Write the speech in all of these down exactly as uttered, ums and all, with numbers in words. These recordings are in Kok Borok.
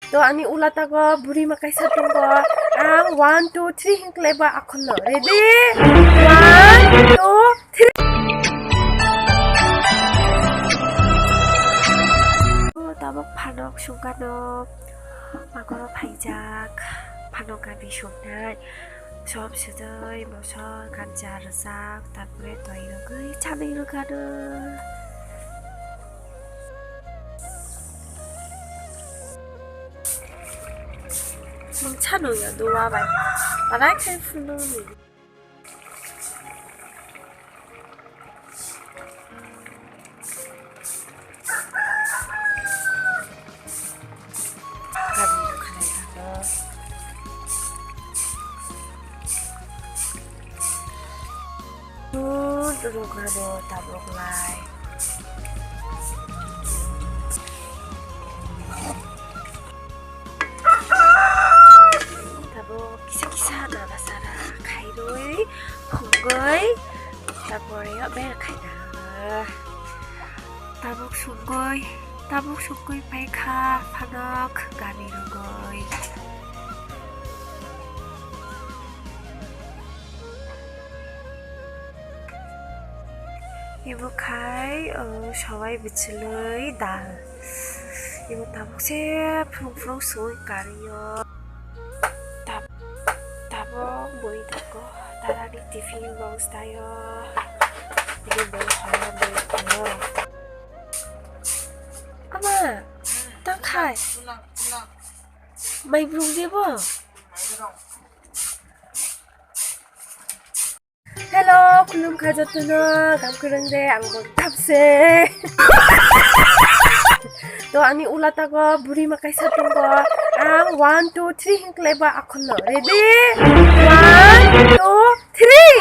To ani ula tago buri ma kaisa tongo. Ang one, two, three hinklai ba akhonno. Ready? One, two, three. Tabok phanok sungkano magoro phaijak. Phanok gani sungnai. Som sujui, moso, ganja rwjak, tarpore twi rwgwi chanwi rwgano. Mungsa nungya duwa bai. Parai khai phunukni. Rugano tabuk lai. Tabuk kisa kisa nana sara khairwi phungwi, tarpore o ber khaina. Tabuk sungwi, tabuk sungwi paikha phanok gani rugwi. Ibo khai, o, sawai bwchwlwi dal. Ibo tabuk se phurung phurung swi kari o. Tab-, tabuk bui tabuk darani tiffin box tayo. Ibo bui khayo, bui khayo. Ama, tang khai. Mai brung de bo. Hello, khulumkha jotono, gam kwrwng de, ang bo thamse. To ani ula tago buri ma kaisa tongo. Ang one, two, three hinklai ba akhonno. Ready? One, two, three.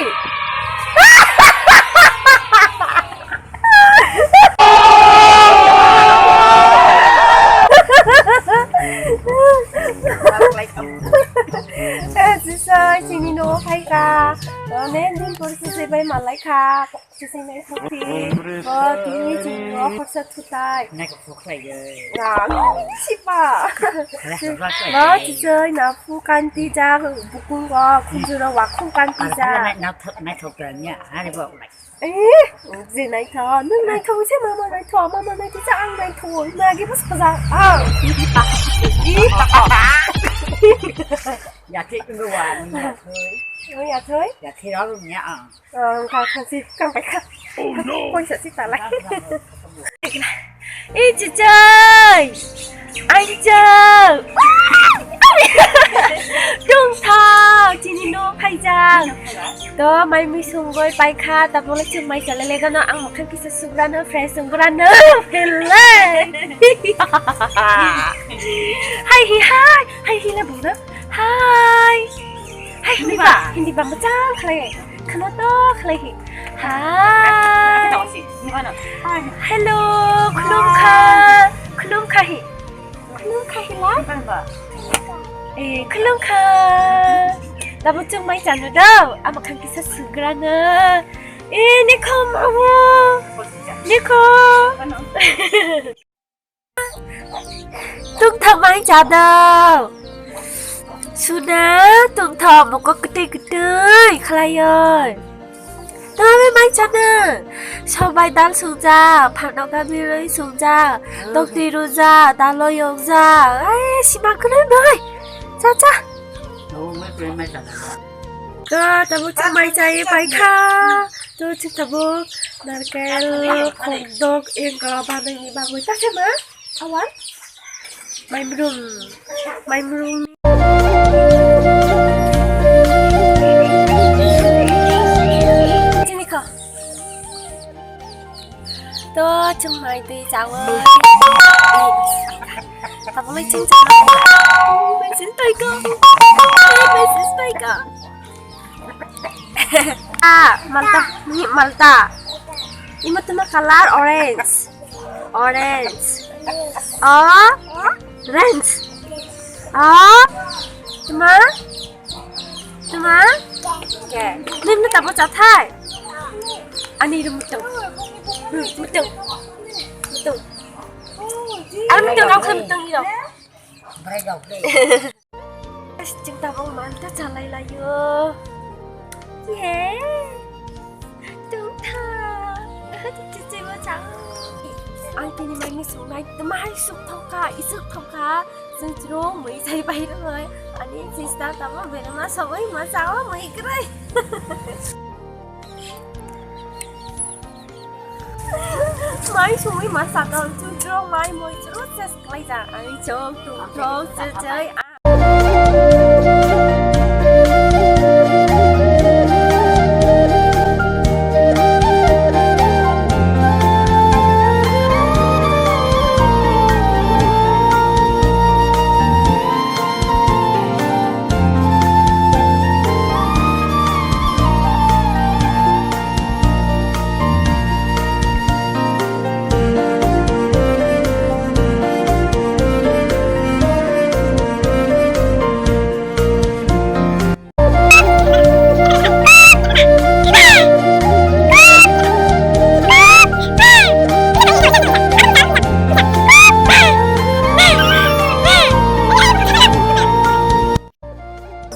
Eh, sisai, chini no hai ka. Neng din por sisai bai malai ka. Sisai nai thokti. Bo tini chini no khorsa thutai. Nai ko khokhlai de. Na, sipa. Ba sisai na phu kanti ja bukung go khunjuro wa khung kanti ja. Nai thok nai thok ya. Are bo. Eh, je naitho, nwng naitho se mama naitho, mama naitho se ang naitho, nagi bwsajak ang. Ya thik wngwi wa, nwng ya thoi. Nwng ya thoi? Ya thik rw ya ang. Ang kha kha si kang pai kha. Oh no. Poisa si talai. Ih, chichai! Ai, chichai! Tungthok! Chini no phaijak. To, mai mui sungwi paikha, tabole chwng mai chalai legano, ang mokhang kisa subrano, fresh wngbrano. Hello! Hai hi hai! Hai hi le bungno. Hai! Hai, Hindi Hindi ba? Ba? Hindi ba? Machang khlai. Khano to khlai hi. Hai. Kita wasi. Ini mana? Hai. Hello, khulumkha. Hai. Khulumkha hi. Khulumkha hi la? Ini mana, Mbak? Eh, khulumkha. Tabuk chwng mai chanu do. Ama khang kisa sugrana. Eh, nikho mawo. Nikho. Ano? Tungthok mai chado. Suna tungthok moko kwtwi kwtwi khlaioi. Tongwi mai chana. Sobai dal sungjak, phanok gabirwi sungjak, tokti rujak, dalo yokjak. Ai, sima kwrwi bai. Cha cha. Ka tabuk chwng mai chai paikha. To chwng tabuk narkel khokdok ego banani bagwi ta se ma. Awan. Maimrung. Maimrung. Chini ko. To chwng mai twi chawi. Tabulai chwng chawi. Message pai ko. Message pai ko. Ah, malta, ni malta. Imo tuma color orange. Orange. Oh, orange. Oh, tuma. Tuma? Ke. Nim na tabo chathai. Ani ru mutung. Hmm, mutung. Mutung. Ani mutung, aku mutung ni dong. Chwng tabuk manta chalai laio. Ye. Tungtha. Chichi ma chang. Ang tini mai mi sungnai, mai suk thokha, isuk thokha. Chwng chwrwng mui sai bai rwngoi. Ani sister tamo berma sogoi ma chao mui kwrwi. Mai sumui ma sakal chujro mai moi chro ses klaija ai chok tuk tok chejai.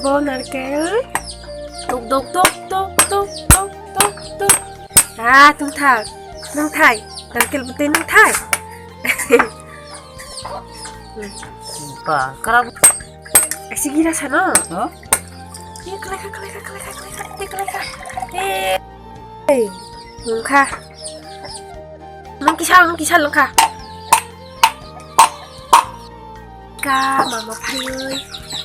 Bo narkel. Tuk tuk tuk tuk tuk tuk tuk tuk. Ah, tungthak. Nungthai. Narkel bwtwi nungthai. Ba, kara. Asi gira sano. Huh? Ini kalaika, kalaika, kalaika, kalaika, ini kalaika. Eh. Hey, nungkha. Nung kisa, nung kisa lungkha. Ka mama phaiwi.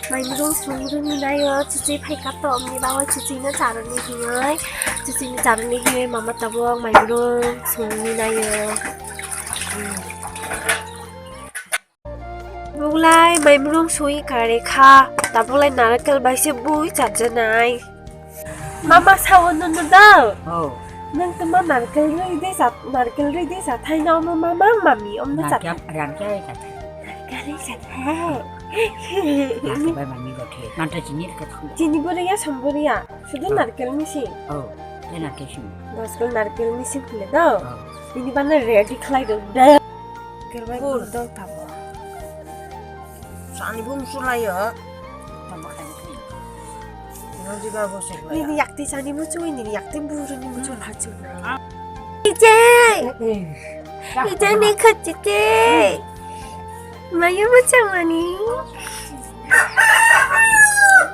Mai murung sung rwni naio, chuchi phai ka to, omni bawa chuchi no charwni hioi. Chuchi no charwni hioi, mama tabuk mai murung sungni naio. Buklai mai murung sui kare kha, tabuk lai narakel bai se bui chajanai. Mama sao nunu da? Oh. Nang tuma narakel rui de sa, narakel rui de sa thai na omo mama mami om na sa. Narakel, narakel rui sa thai. Narakel rui sa thai. Narakel bai mami go thai. Nanta chini ka thang. Chini boriya, som boriya. Sudu narakel misi. Oh. Te narakel sim. Dos kol narakel misi khule da. Oh. Ini bana ready khlai do da. Kerbai Kur. Kur dol tamo. Sani bum sulayo. Tamo khai khai. Nodi ba bo sulayo. Nini yakti sani muchu, nini yakti buruni muchu phachu. Ije! Ije ni khachite. Mayu muchang mani.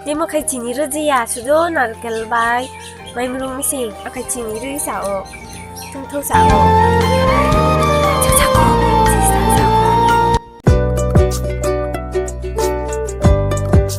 Temo khai chini rwjaya, sudo narkel bai. Mai murung mising, akai chini rwi sao. Thung thung sao.